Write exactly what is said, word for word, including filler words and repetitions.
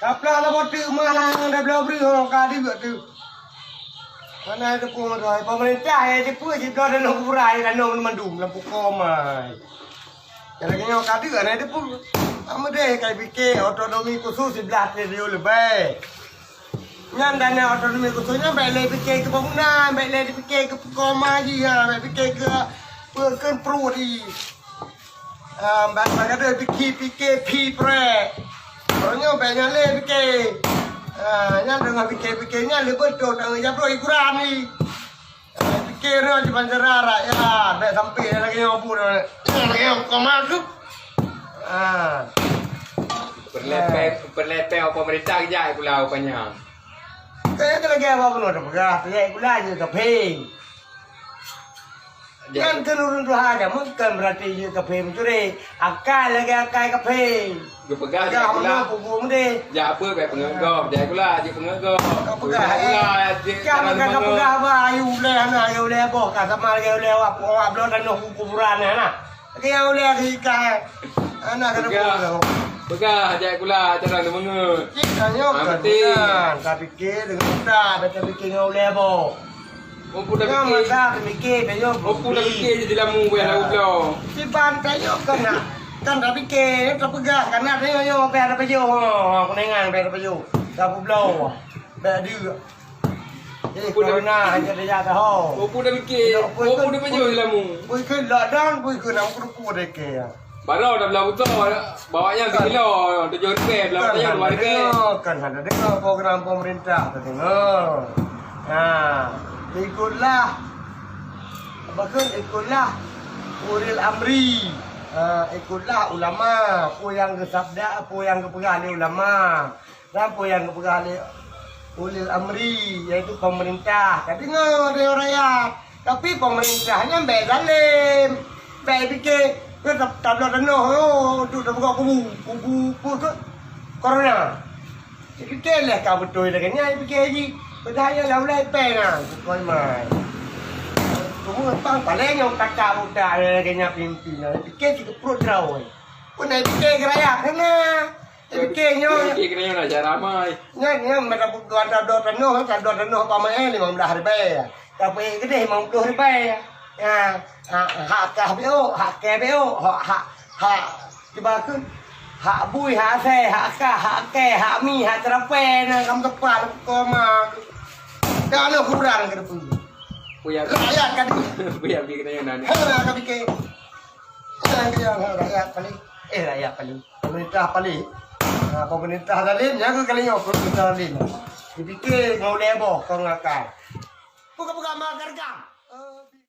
Kaplah lam boh teuk malang, dah bloe breuh ho ka deuek teuk. Hana teupeu meudoi, pemerintah nyang teupeu jibloe tanoh kuburan, tanoh mandum lam pukon mai. Lagèe nyoe ka deuek hana teupeu. Ameudeh ka pike otonomi khusus siblaih triliun leubeh. Nyan dana otonomi khusus nyan bèk lé pike keu bangunan, bèk lé pike keu pukon mai jih, ha, bèk pike keu peue kheun pruet jih. Ah, bak, bak gadôh pike, pike phi preh. Uroe nyoe bèk nyan lé pike. Ah, nyan deungon pike-pike nyan lé beutôi tanggong jaweueb droe hiburan ni. Ah, pike nyoe jibancara rakyat, bèk sampai lagèe nyoe pun. Lagèe nyoe koma tu. Ah. Peureulèe pèng, peureulèe pèng pemerintah jak sikula rupanya. Kaya tu lagèe apa pun dah peugah, tu jak sikula jeuet keu pèng. Nyan keuneuk ureueng tuha agama, bukan berarti jeuet kafé meucuri. Akai lagèe akai kafé. Geupeugah jak sikula. Peugah meunan peue meunan. Jak apa bèk peungeut gob, jak sikula jeuet peungeut gob. Kau peugah, eh. Sikula jeuet. Kah bukan kau peugah bah, ayu ulèe hana, ayu ulèe boh, ka sama lagèe ulèe awak, awak bloe tanoh kuburan hana. Lagèe ulèe keu ikan. Hana kena peugah. Peugah jak sikula cara teumeungeut. Cit tanyoe kan. Tapi pike deungon utak, bèk tapike ngon ulèe boh. Mupu dah pike. Nyang masa pike, tanyoe. Mupu dah pike jadi lamu, bukan lamu bloe. Siban tanyoe kan nak. Kan dah pike, tapeugah, kan nak tanyoe, nyoe, biar ada pajoh. Ha, kunengan, biar ada pajoh. Dah publoe. Biar deuek. Eh, mupu dah corona, pike. Hanya dia dah ho. Mupu dah pike. Mupu dah pajoh jadi lamu. Pui ke lockdown, pui ke nak kudu-kudu deh ke. Baroe dah blah butôi, bawa nyan sikilo, tujoh ribèe, blah butôi nyan dua ribèe. Kan hana deungoe program pemerintah, tak deungoe. Ha, ikutlah, apa ke, ikutlah ulil amri. Ha, ikutlah ulama, apa nyang geusabda, apa nyang geupeugah lé ulama. Nyan peue nyang geupeugah lé ulil amri, yaitu pemerintah. Ka deungoe lé rakyat. Tapi pemerintah nyan bèk zalim. Bèk pike, ke tab-, tabloe tanoh, oh, untuk tabuka kubu. Kubu peue tu? Corona. Jadi pike lé ka beutôi lagèe nyan pike jih. Padahai nyan lam ulèe pèng na, sukoi mai. Cuma bang paléng nyang kata buta lagèe nyan pimpin. Pike sikeuprot droe. Pun ai pike keu rakyat keunan. Pike nyoe. Pike keunan nyoe lah cara ramai. Nyan, nyan, meunan buet dua tabloe tanoh, tabloe tanoh pamaén limong blaih ribèe. Tapi keudeh limong ploh ribèe. Ya, ha, hak kah beu, hak kèe beu, hak, hak, hak, cuba keu. Hak bui, hak asèe, hak kah, hak kèe, hak mi, hak teurapèe, na kam teupah, koma. Dah lheueh kurang keu teupeu. Buya. Rakyat ka di. Buya pike keunan nyoe na. Ha, ka pike. Nyan keuh nyang rakyat paléh, eh, rakyat paléh, pemerintah paléh. Ha, pemerintah zalim, nyan keuh kali nyoe pemerintah zalim. Dipike ngon ulèe boh, kon ngon akai. Peugah-peugah ma ka reugam.